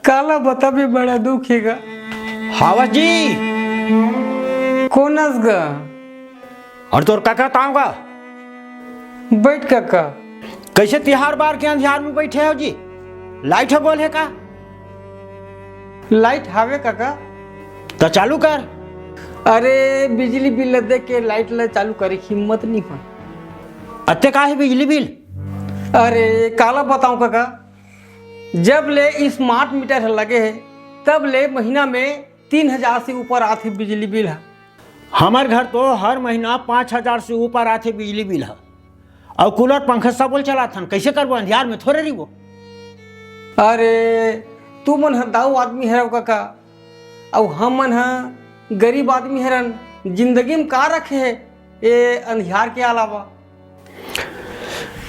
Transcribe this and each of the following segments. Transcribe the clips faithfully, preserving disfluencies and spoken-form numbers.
काला बताबे, बड़ा दुख हे गा। हावस जी। कोन अस गा? अउ तोर कका ताव गा। बइठ कका। कइसे तिहार बार के अंधियार में बइठे हव जी? लाइट ह गोल हे का? लाइट हावे कका। त चालू कर। अरे, बिजली बिल ल देख के लाइट ल चालू करे के हिम्मत नइ होय। अत्ते का हे बिजली बिल? अरे, काला बतावं कका, जब ले स्मार्ट मीटर ह लगे हे, तब ले महीना में तीन हजार से ऊपर आथे बिजली बिल ह। हमर घर तो हर महीना पाँच हजार से ऊपर आथे बिजली बिल ह। अउ कूलर पंखा सब ल चलाथन, कइसे करबो? अंधियार में थोरे रहिबो। अरे, तुमन ह दाऊ आदमी हरव कका, अउ हमन ह गरीब आदमी हरन, जिंदगी में का रखे हे ए अंधियार के अलावा?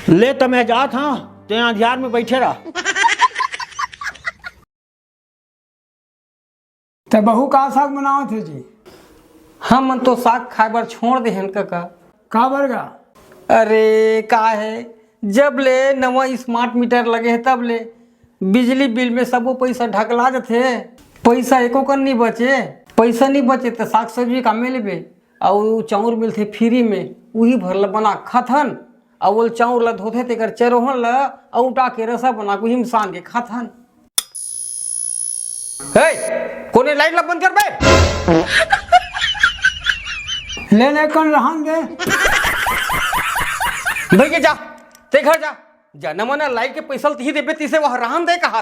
ले त मैं जात हंव, तें अंधियार में बइठे रह। त बहू का साग बनावत हे जी? हमन तो साग खाए बर छोड़ दे हन कका। काबर गा? अरे का हे, जब ले नवा स्मार्ट मीटर लगे हे तब ले बिजली बिल में सबो पइसा ढकला जथे। पइसा एको कन नइ बचे। पइसा नइ बचे त साग सब्जी का में लेबे? अउ चाउर मिलथे फ्री में, उही भर ल बना खाथन। अउ ओल चाउर ल धोथे तेकर चरोहन ल अउ उटा के रसा बना के उही में सान के खाथन। ए, कोने लाइट ला बंद कर बे। ले, ले, कौन रहन दे। भैया जा, ते घर जा। जा, न मना लाइट के पैसा ल तिही देबे, तिसे वह रहन दे कहा।